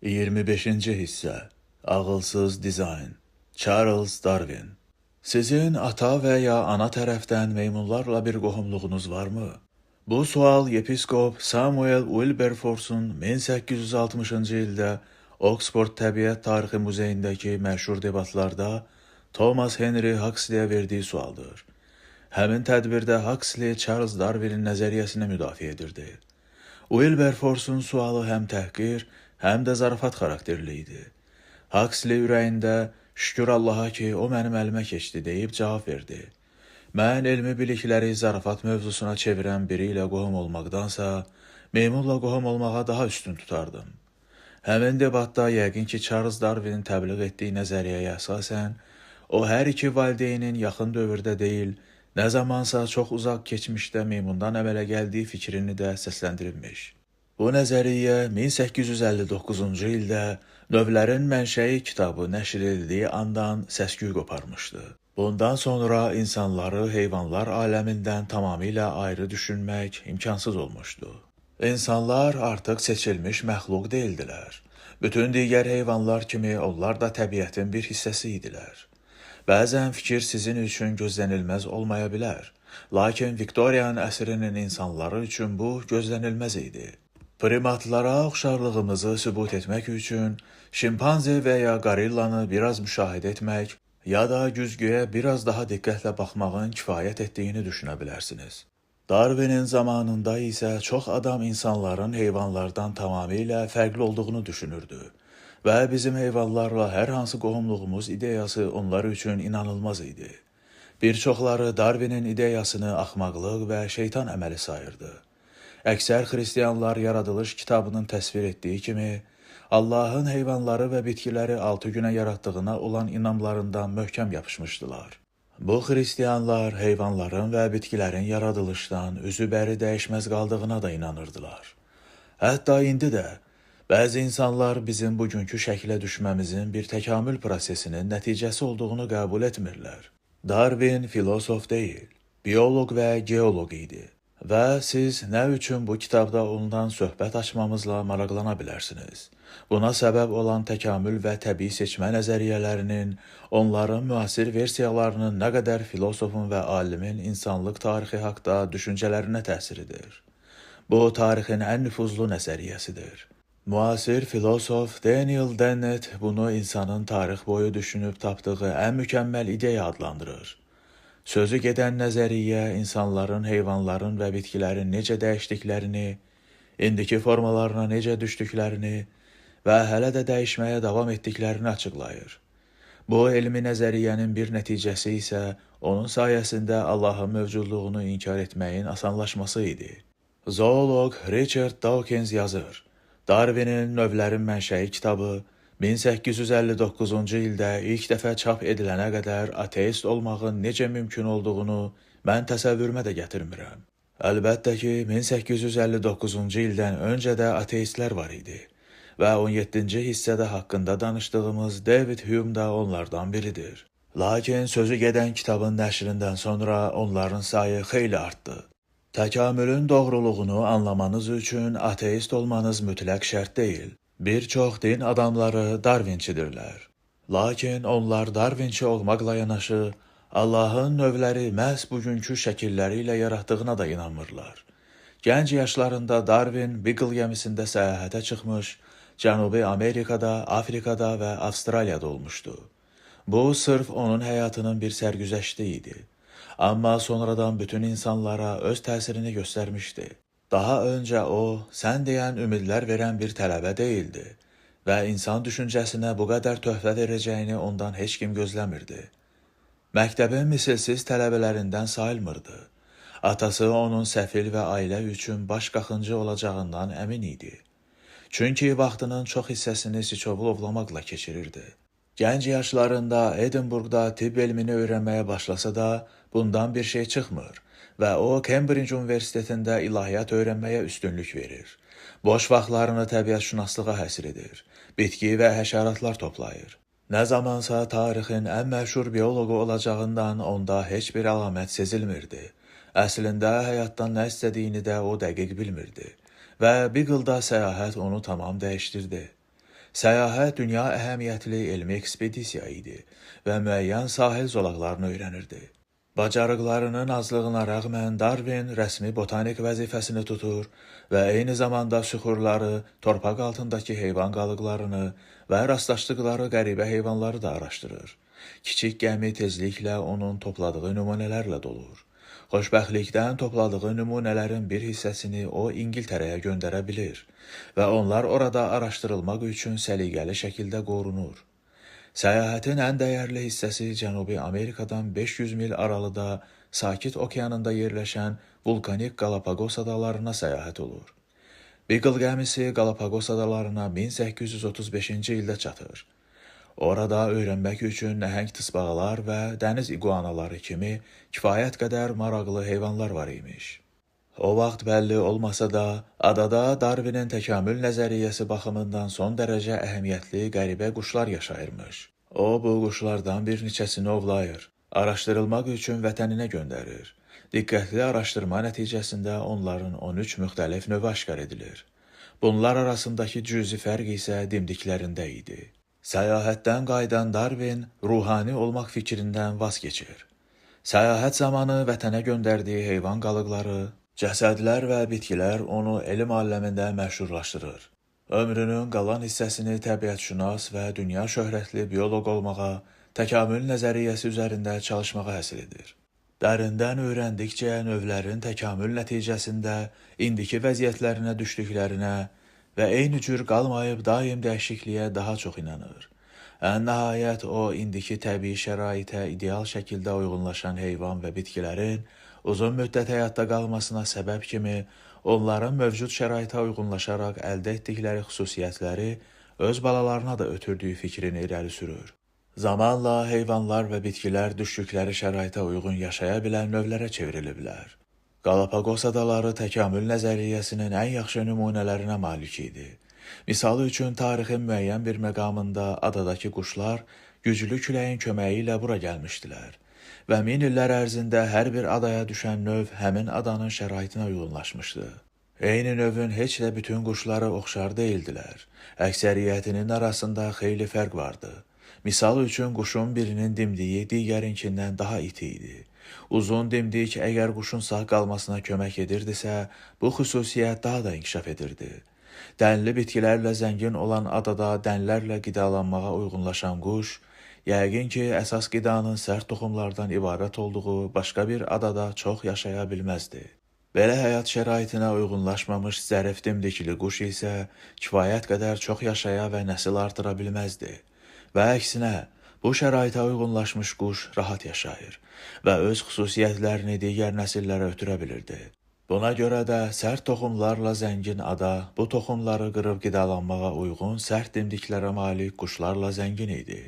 25-ci hissə. Ağılsız dizayn. Charles Darwin. Sizin ata və ya ana tərəfdən meymunlarla bir qohumluğunuz varmı? Bu sual yepiskop Samuel Wilberforce'un 1860-cı ildə Oxford Təbiət Tarixi Muzeyindəki məşhur debatlarda Thomas Henry Huxley-yə verdiyi sualdır. Həmin tədbirdə Huxley Charles Darwinin nəzəriyyəsini müdafiə edirdi. Wilberforce'un sualı həm təhqir, həm də zarafat xarakterli idi. Huxley ürəyində "Şükür Allaha ki, o mənim əlimə keçdi" deyib cavab verdi. Mən elmi bilikləri zarafat mövzusuna çevirən biri ilə qohum olmaqdansa, meymunla qohum olmağa daha üstün tutardım. Həmin debatda yəqin ki, Charles Darwinin təbliğ etdiyi nəzəriyyəyə əsasən, o hər iki valideynin yaxın dövrdə deyil, nə zamansa çox uzaq keçmişdə meymundan əmələ gəldiyi fikrini də səsləndirilmiş. Bu nəzəriyyə 1859-cu ildə Növlərin Mənşəyi kitabı nəşr edildiyi andan səs-küy qoparmışdı. Bundan sonra insanları heyvanlar aləmindən tamamilə ayrı düşünmək imkansız olmuşdu. İnsanlar artıq seçilmiş məxluq deyildilər. Bütün digər heyvanlar kimi onlar da təbiətin bir hissəsi idilər. Bəzən fikir sizin üçün gözlənilməz olmaya bilər. Lakin Viktoriyan əsrinin insanları üçün bu gözlənilməz idi. Primatlara oxşarlığımızı sübut etmək üçün şimpanze və ya qorillanı biraz müşahidə etmək ya da güzgüyə biraz daha diqqətlə baxmağın kifayət etdiyini düşünə bilərsiniz. Darwinin zamanında isə çox adam insanların heyvanlardan tamamilə fərqli olduğunu düşünürdü və bizim heyvanlarla hər hansı qohumluğumuz ideyası onlar üçün inanılmaz idi. Bir çoxları Darwinin ideyasını axmaqlıq və şeytan əməli sayırdı. Əksər xristianlar yaradılış kitabının təsvir etdiyi kimi Allahın heyvanları və bitkiləri 6 günə yaratdığına olan inamlarından möhkəm yapışmışdılar. Bu xristianlar heyvanların və bitkilərin yaradılışdan üzü bəri dəyişməz qaldığına da inanırdılar. Hətta indi də bəzi insanlar bizim bugünkü şəklə düşməmizin bir təkamül prosesinin nəticəsi olduğunu qəbul etmirlər. Darwin filosof deyil, bioloq və geoloq idi. Və siz nə üçün bu kitabda ondan söhbət açmamızla maraqlana bilərsiniz. Buna səbəb olan təkamül və təbii seçmə nəzəriyyələrinin, onların müasir versiyalarının nə qədər filosofun və alimin insanlıq tarixi haqda düşüncələrinə təsiridir. Bu, tarixin ən nüfuzlu nəzəriyyəsidir. Müasir filosof Daniel Dennett bunu insanın tarix boyu düşünüb tapdığı ən mükəmməl ideya adlandırır. Sözü gedən nəzəriyyə insanların, heyvanların və bitkilərin necə dəyişdiklərini, indiki formalarına necə düşdüklərini və hələ də dəyişməyə davam etdiklərini açıqlayır. Bu elmi nəzəriyyənin bir nəticəsi isə onun sayəsində Allahın mövcudluğunu inkar etməyin asanlaşması idi. Zooloq Richard Dawkins yazır: Darwinin Növlərin Mənşəyi kitabı 1859-cu ildə ilk dəfə çap edilənə qədər ateist olmağın necə mümkün olduğunu mən təsəvvürümə də gətirmirəm. Əlbəttə ki, 1859-cu ildən öncə də ateistlər var idi və 17-ci hissədə haqqında danışdığımız David Hume da onlardan biridir. Lakin sözü gedən kitabın nəşrindən sonra onların sayı xeyli artdı. Təkamülün doğruluğunu anlamanız üçün ateist olmanız mütləq şərt deyil. Bir çox din adamları Darwinçidirlər. Lakin onlar Darwinçi olmaqla yanaşı, Allahın növləri məhz bugünkü şəkilləri ilə yaratdığına da inanmırlar. Gənc yaşlarında Darwin Beagle gəmisində səyahətə çıxmış, Cənubi Amerikada, Afrikada və Avstraliyada olmuşdu. Bu, sırf onun həyatının bir sərgüzəşti idi. Amma sonradan bütün insanlara öz təsirini göstərmişdi. Daha öncə o, sən deyən ümidlər verən bir tələbə deyildi və insan düşüncəsinə bu qədər töhfə verəcəyini ondan heç kim gözləmirdi. Məktəbin misilsiz tələbələrindən sayılmırdı. Atası onun səfil və ailə üçün baş qaxıncı olacağından əmin idi. Çünki vaxtının çox hissəsini siçovul ovlamaqla keçirirdi. Gənc yaşlarında Edinburqda tibb elmini öyrənməyə başlasa da, bundan bir şey çıxmır və o Cambridge Universitetində ilahiyyat öyrənməyə üstünlük verir. Boş vaxtlarını təbiətşünaslığa həsr edir, bitki və həşəratlar toplayır. Nə zamansa tarixin ən məşhur bioloqu olacağından onda heç bir əlamət sezilmirdi. Əslində həyatdan nə istədiyini də o dəqiq bilmirdi və Beagle-da səyahət onu tamam dəyişdirdi. Səyahət dünya əhəmiyyətli elmi ekspedisiya idi və müəyyən sahil zolaqlarını öyrənirdi. Bacarıqlarının azlığına rəğmən Darwin rəsmi botanik vəzifəsini tutur və eyni zamanda süxurları, torpaq altındakı heyvan qalıqlarını və rastlaşdıqları qəribə heyvanları da araşdırır. Kiçik gəmi tezliklə onun topladığı nümunələrlə dolur. Xoşbəxtlikdən topladığı nümunələrin bir hissəsini o İngiltərəyə göndərə bilir və onlar orada araşdırılmaq üçün səliqəli şəkildə qorunur. Səyahətin ən dəyərli hissəsi Cənubi Amerikadan 500 mil aralıda Sakit Okeanında yerləşən vulkanik Galapagos adalarına səyahət olur. Beagle gəmisi Galapagos adalarına 1835-ci ildə çatır. Orada öyrənmək üçün nəhəng tısbağalar və dəniz iguanaları kimi kifayət qədər maraqlı heyvanlar var imiş. O vaxt bəlli olmasa da, adada Darwinin təkamül nəzəriyyəsi baxımından son dərəcə əhəmiyyətli qəribə quşlar yaşayırmış. O, bu quşlardan bir neçəsini ovlayır, araşdırılmaq üçün vətəninə göndərir. Diqqətli araşdırma nəticəsində onların 13 müxtəlif növü aşkar edilir. Bunlar arasındakı cüzi fərq isə dimdiklərində idi. Səyahətdən qayıdan Darwin ruhani olmaq fikrindən vaz keçir. Səyahət zamanı vətənə göndərdiyi heyvan qalıqları, cəsədlər və bitkilər onu elm aləmində məşhurlaşdırır. Ömrünün qalan hissəsini təbiətşünas və dünya şöhrətli bioloq olmağa, təkamül nəzəriyyəsi üzərində çalışmağa həsr edir. Dərindən öyrəndikcə növlərin təkamül nəticəsində indiki vəziyyətlərinə düşdüklərinə və eyni cür qalmayıb daim dəyişikliyə daha çox inanır. Ən nəhayət o, indiki təbii şəraitə ideal şəkildə uyğunlaşan heyvan və bitkilərin uzun müddət həyatda qalmasına səbəb kimi onların mövcud şəraitə uyğunlaşaraq əldə etdikləri xüsusiyyətləri öz balalarına da ötürdüyü fikrini irəli sürür. Zamanla heyvanlar və bitkilər düşdükləri şəraitə uyğun yaşaya bilən növlərə çevriliblər. Galapagos adaları təkamül nəzəriyyəsinin ən yaxşı nümunələrinə malik idi. Misalı üçün tarixin müəyyən bir məqamında adadakı quşlar güclü küləyin köməyi ilə bura gəlmişdilər və min illər ərzində hər bir adaya düşən növ həmin adanın şəraitinə uyğunlaşmışdı. Eyni növün heç də bütün quşları oxşar deyildilər. Əksəriyyətinin arasında xeyli fərq vardı. Misal üçün quşun birinin dimdiyi digərinkindən daha iti idi. Uzun dimdik əgər quşun sağ qalmasına kömək edirdisə, bu xüsusiyyət daha da inkişaf edirdi. Dənli bitkilərlə zəngin olan adada dənlərlə qidalanmağa uyğunlaşan quş, yəqin ki, əsas qidanın sərt toxumlardan ibarət olduğu başqa bir adada çox yaşaya bilməzdi. Belə həyat şəraitinə uyğunlaşmamış zərif dimdikli quş isə kifayət qədər çox yaşaya və nəsil artıra bilməzdi. Və əksinə, bu şəraitə uyğunlaşmış quş rahat yaşayır və öz xüsusiyyətlərini digər nəsillərə ötürə bilirdi. Buna görə də sərt toxumlarla zəngin ada bu toxumları qırıb qidalanmağa uyğun sərt dimdiklərə malik quşlarla zəngin idi.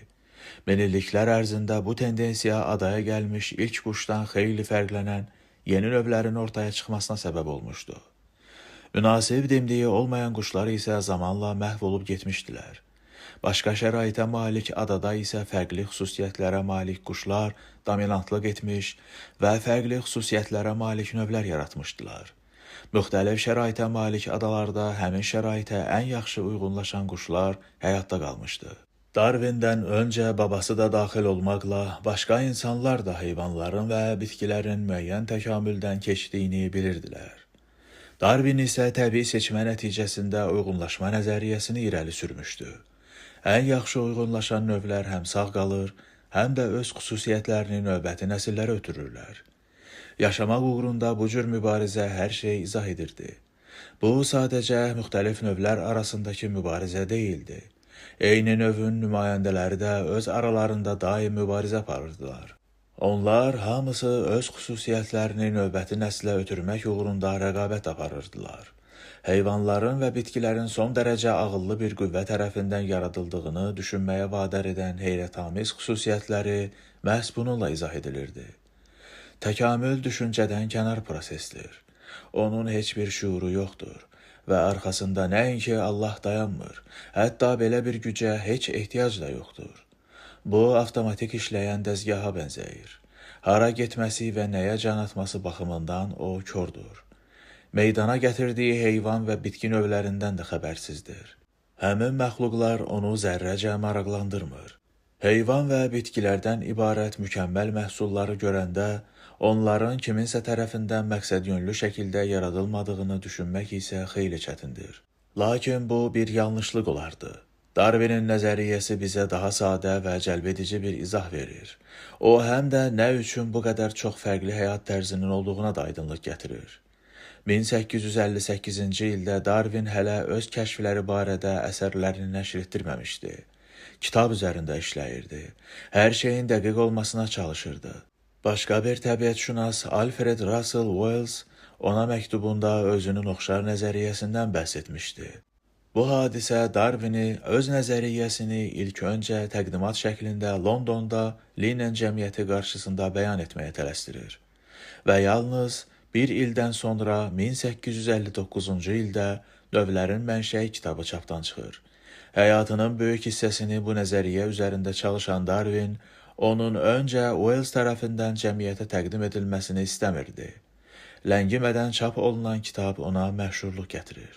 Minilliklər ərzində bu tendensiya adaya gəlmiş ilk quşdan xeyli fərqlənən yeni növlərin ortaya çıxmasına səbəb olmuşdu. Münasib dimdiyi olmayan quşlar isə zamanla məhv olub getmişdilər. Başqa şəraitə malik adada isə fərqli xüsusiyyətlərə malik quşlar dominantlıq etmiş və fərqli xüsusiyyətlərə malik növlər yaratmışdılar. Müxtəlif şəraitə malik adalarda həmin şəraitə ən yaxşı uyğunlaşan quşlar həyatda qalmışdı. Darwindən öncə babası da daxil olmaqla başqa insanlar da heyvanların və bitkilərin müəyyən təkamüldən keçdiyini bilirdilər. Darwin isə təbii seçmə nəticəsində uyğunlaşma nəzəriyyəsini irəli sürmüşdü. Ən yaxşı uyğunlaşan növlər həm sağ qalır, həm də öz xüsusiyyətlərini növbəti nəsillərə ötürürlər. Yaşamaq uğrunda bu cür mübarizə hər şeyi izah edirdi. Bu, sadəcə müxtəlif növlər arasındakı mübarizə deyildi. Eyni növün nümayəndələri də öz aralarında daim mübarizə aparırdılar. Onlar hamısı öz xüsusiyyətlərini növbəti nəslə ötürmək uğrunda rəqabət aparırdılar. Heyvanların və bitkilərin son dərəcə ağıllı bir qüvvə tərəfindən yaradıldığını düşünməyə vadar edən heyrətamiz xüsusiyyətləri məhz bununla izah edilirdi. Təkamül düşüncədən kənar prosesdir. Onun heç bir şüuru yoxdur və arxasında nəinki Allah dayanmır, hətta belə bir gücə heç ehtiyac da yoxdur. Bu, avtomatik işləyən dəzgaha bənzəyir. Hara getməsi və nəyə can atması baxımından o kordur. Meydana gətirdiyi heyvan və bitki növlərindən də xəbərsizdir. Həmin məxluqlar onu zərrəcə maraqlandırmır. Heyvan və bitkilərdən ibarət mükəmməl məhsulları görəndə, onların kiminsə tərəfindən məqsədyönlü şəkildə yaradılmadığını düşünmək isə xeyli çətindir. Lakin bu bir yanlışlıq olardı. Darwinin nəzəriyyəsi bizə daha sadə və cəlbedici bir izah verir. O, həm də nə üçün bu qədər çox fərqli həyat tərzinin olduğuna da aydınlıq gətirir. 1858-ci ildə Darwin hələ öz kəşfləri barədə əsərlərini nəşr etdirməmişdi. Kitab üzərində işləyirdi. Hər şeyin dəqiq olmasına çalışırdı. Başqa bir təbiətşünas Alfred Russel Wallace ona məktubunda özünün oxşar nəzəriyyəsindən bəhs etmişdi. Bu hadisə Darwini öz nəzəriyyəsini ilk öncə təqdimat şəklində Londonda Linnean cəmiyyəti qarşısında bəyan etməyə tələsdirir. Və yalnız bir ildən sonra 1859-cu ildə Növlərin Mənşəyi kitabı çapdan çıxır. Həyatının böyük hissəsini bu nəzəriyyə üzərində çalışan Darwin, onun öncə Wells tərəfindən cəmiyyətə təqdim edilməsini istəmirdi. Ləngimədən çap olunan kitab ona məşhurluq gətirir.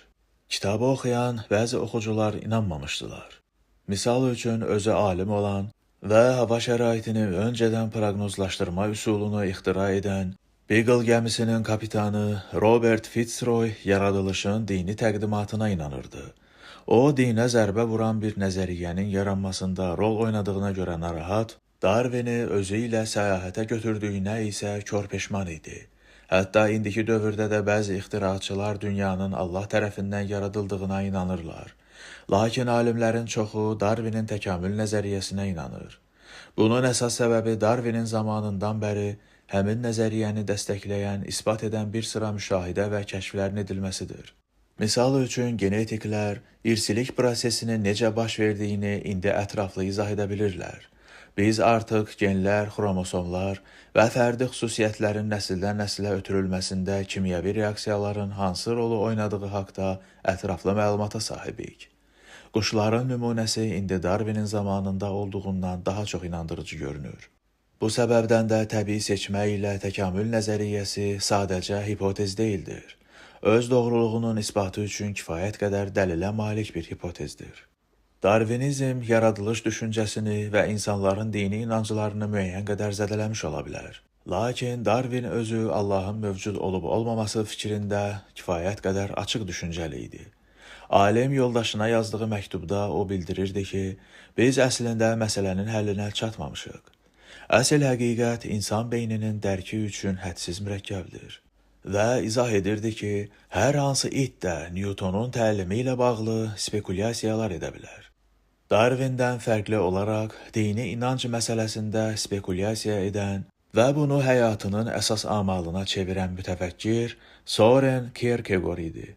Kitabı oxuyan bəzi oxucular inanmamışdılar. Misal üçün, özü alim olan və hava şəraitini öncədən proqnozlaşdırma üsulunu ixtira edən Beagle gəmisinin kapitanı Robert Fitzroy yaradılışın dini təqdimatına inanırdı. O, dinə zərbə vuran bir nəzəriyyənin yaranmasında rol oynadığına görə narahat, Darwini özü ilə səyahətə götürdüyünə isə kor peşman idi. Hətta indiki dövrdə də bəzi ixtiraçılar dünyanın Allah tərəfindən yaradıldığına inanırlar. Lakin alimlərin çoxu Darwinin təkamül nəzəriyyəsinə inanır. Bunun əsas səbəbi Darwinin zamanından bəri həmin nəzəriyyəni dəstəkləyən, isbat edən bir sıra müşahidə və kəşflərin edilməsidir. Misal üçün, genetiklər irsilik prosesinin necə baş verdiyini indi ətraflı izah edə bilirlər. Biz artıq genlər, xromosomlar və fərdi xüsusiyyətlərin nəsildən nəsilə ötürülməsində kimyəvi reaksiyaların hansı rolu oynadığı haqda ətraflı məlumata sahibik. Quşların nümunəsi indi Darwinin zamanında olduğundan daha çox inandırıcı görünür. Bu səbəbdən də təbii seçmə ilə təkamül nəzəriyyəsi sadəcə hipotez deyildir. Öz doğruluğunun isbatı üçün kifayət qədər dəlilə malik bir hipotezdir. Darwinizm yaradılış düşüncəsini və insanların dini inanclarını müəyyən qədər zədələmiş ola bilər. Lakin Darwin özü Allahın mövcud olub olmaması fikrində kifayət qədər açıq düşüncəli idi. Alim yoldaşına yazdığı məktubda o bildirirdi ki, biz əslində məsələnin həllinə çatmamışıq. Əsl həqiqət insan beyninin dərki üçün hədsiz mürəkkəbdir. Və izah edirdi ki, hər hansı it də Newtonun təlimi ilə bağlı spekulyasiyalar edə bilər. Darwindən fərqli olaraq dini inanc məsələsində spekulyasiya edən və bunu həyatının əsas amalına çevirən mütəfəkkir Soren Kierkegaard idi.